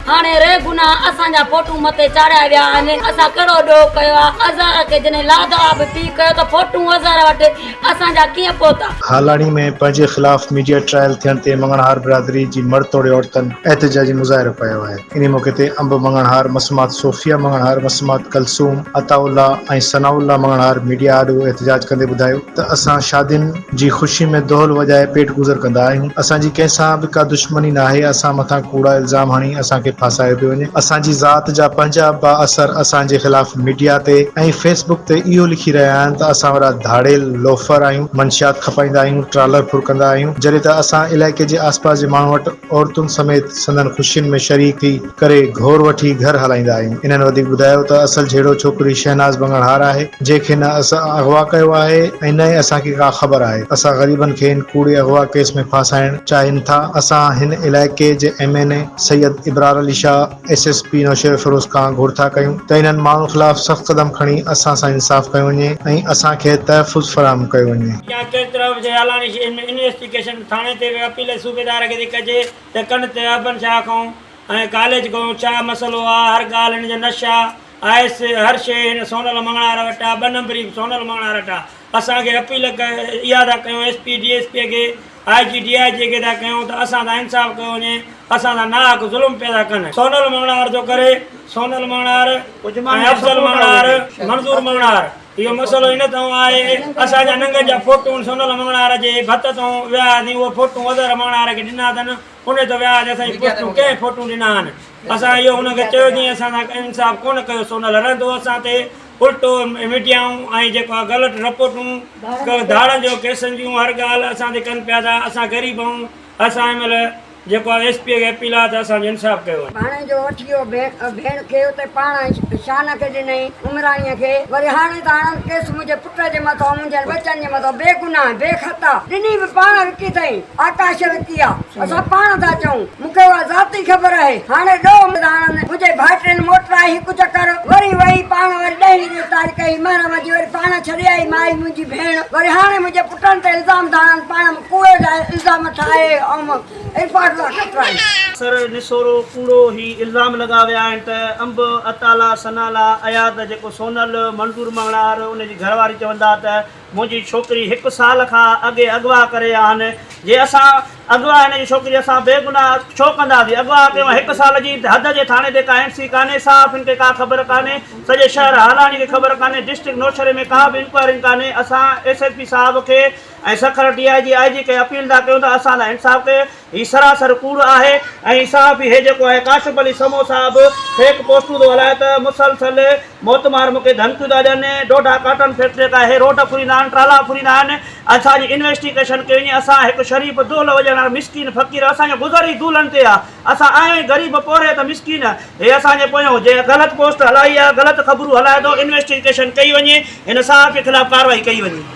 هاڻي ري گناهه اسان جا فوٽو مٿي چاڙهيا ويا آهن. اسان ڪهڙو ڏوهه ڪيو آهي؟ اظهر کي جڏهن لاجواب پي ڪيو ته فوٽو اظهر وٽ اسان جا ڪيئن پهتا؟ هالاڻي ۾ پنهنجي خلاف ميڊيا ٽرائل ٿيڻ تي مڱڻهار برادري جي مرد توڙي عورتن احتجاجي مظاهرو ڪيو آهي. انهي موقعي تي انب مڱڻهار، مسمات صوفيه مڱڻهار، مسمات ڪلثوم، عطاء الله ۽ ثناء الله مڱڻهار ميڊيا آڏو احتجاج ڪندي ٻڌايو ته اسان شادين جي خوشي ۾ دهل وڄائي پيٽ گذر ڪندا آهيون، اسان جي ڪنهن سان به ڪا دشمني ناهي، اسان مٿان ڪوڙا الزام هڻي اسان کي ڦاسايو پيو وڃي، اسان جي ذات جا پنهنجا با اثر اسان جي خلاف ميڊيا تي ۽ فيس بڪ تي اهو لکي رهيا آهن ته اسان وڏا ڌاڙيل، لوفر آهيون، منشيات کپائيندا آهيون، ٽرالر ڦر ڪندا آهيون، جڏهن ته اسان علائقي جي آس پاس جي ماڻهن وٽ عورتن سميت سندن خوشين ۾ شريڪ ٿي ڪري گهور وٺي گهر هلائيندا آهيون. انهن وڌيڪ ٻڌايو ته اصل جهيڙو ڇوڪري شهناز بڱڻهار آهي، جنهن کي نه اسان اغوا ڪيو آهي ۽ نه ئي اسان کي ڪا خبر آهي. اسان غريبن کي هن ڪوڙي اغوا ڪيس ۾ ڦاسائڻ چاهين ٿا. اسان هن علائقي جي M N A Syed Ibrar Ali Shah, S S P Naushahro Feroze کان گهر ٿا ڪيون ته انهن ماڻهن خلاف سخت قدم کڻي اسان سان انصاف ڪيو وڃي ۽ اسان کي تحفظ فراهم ڪيو وڃي. يا ڪنهن طرف جي هالاڻي جي انويسٽيگيشن ٿاڻي تي به اپيل صوبيدار کي ٿي ڪجي ته ڪن تي ابن شاهه کان ۽ ڪاليج کان ڇا مسئلو آ هر ڳالهه هن جو نشا آئس هر شيء هن سونل مڱڻهار وٽ آ ٻه نمبري به سونل مڱڻهار وٽ آ اسان کي اپيل اها ٿا ڪيون S P D S P کي آء جي ڊي I جي کي ٿا ڪيون ته اسان سان انصاف ڪيو وڃي اسان سان ناحق ظلم پيا ٿا ڪن سونل مڱڻهار ٿو ڪري سونل مڱڻهار ۽ افضل مڱڻهار منظور مڱڻهار اهو مسئلو ان تئون آهي اسان جا ننگن جا فوٽون سونل مڱڻهار جي ڀت تئون ويا هئاسين اهي فوٽون اظهر مڱڻهار کي ڏنا اٿن ان ته ويا هئاسين اسان جي پوسٽون ڪنهن فوٽون ڏنا آهن اسان اهو ان کي چيو جيئن اسان سان انصاف ڪونه ڪيو سونل رهندو اسان تي الٽو ميڊيائون ۽ جيڪو آهي غلط رپورٽون ڌاڙن جو ڪيسن جون هر ڳالهه اسان تي ڪن پيا ٿا اسان غريب آهيون اسان هن مهل جيڪو آهي ايس پي کي اپيل آهي ته اسان جو انصاف ڪيو وڃي. ڀاڻيجو وٺي ويو ڀيڻ کي اتي پاڻ شان کي ڏنائين عمراڻيء کي وري هاڻي ته هڻن ڪيس منهنجي پٽ جي مٿان منهنجن ٻچن جي مٿان بي گناهه بي خطا ڏني به پاڻ وڪي اٿئي آڪاش وڪي آ اسان پاڻ ٿا چئون مون کي اها ذاتي خبر آهي هاڻي ڏوهه ٿا هڻن منهنجي ڀائٽين موٽرائي هڪ چڪر وري وئي پاڻ وري ڏهين جي تاريخ هئي محرم جي وري پاڻ ڇڏي آئي مائي منهنجي ڀيڻ وري هاڻي منهنجي پٽن تي الزام ٿا هڻن پاڻ ڪوڙي لاء الزام ٺاهي ۽ ارفاق لاء ڪٽرائين. سر نسورو ڪوڙو هي الزام لڳا ويا آهن ته انب عطالا ثنالا اياز جيڪو سونل منظور مڱڻهار ان جي گهر واري چوندا ته منهنجي ڇوڪري هڪ سال کان اڳي اغوا ڪري آهن جي اسان اغوا هن جي ڇوڪري اسان بي گناهه ڇو ڪنداسين اغوا ڪيو هڪ سال جي حد جي ٿاڻي تي ڪا اين سي ڪانهي صحافين کي ڪا خبر ڪانهي سڄي شهر هالاڻي کي خبر ڪانهي ڊسٽرڪٽ نوشهري ۾ ڪا به انڪوائرين ڪانهي اسان ايس ايس پي صاحب کي ۽ سکر ڊي I جي آء جي کي اپيل ٿا ڪيون ته اسان سان انصاف ڪيو هي سراسر ڪوڙ آهي ۽ صحافي هي جيڪو آهي ڪاشف علي سمو صاحب فيڪ پوسٽون ٿو هلائي ته مسلسل موتمار مون کي ڌمڪيون ٿا ڏين ڊوڍا ڪاٽن فيڪٽري کان هي روڊ ڦريندا آهن ٽرالا ڦريندا آهن اسان جي انويسٽيگيشن ڪئي وڃي اسان هڪ شريف دهل وڄائڻ وارا مسڪين فقير اسان جو گذر ئي دولهن تي آهي اسان آهيون ئي غريب پورهيت مسڪين هي اسان جي پويان جنهن غلط پوسٽ هلائي آهي غلط خبرون هلائي ٿو انويسٽيگيشن ڪئي وڃي هن صحافي خلاف ڪارروائي ڪئي وڃي.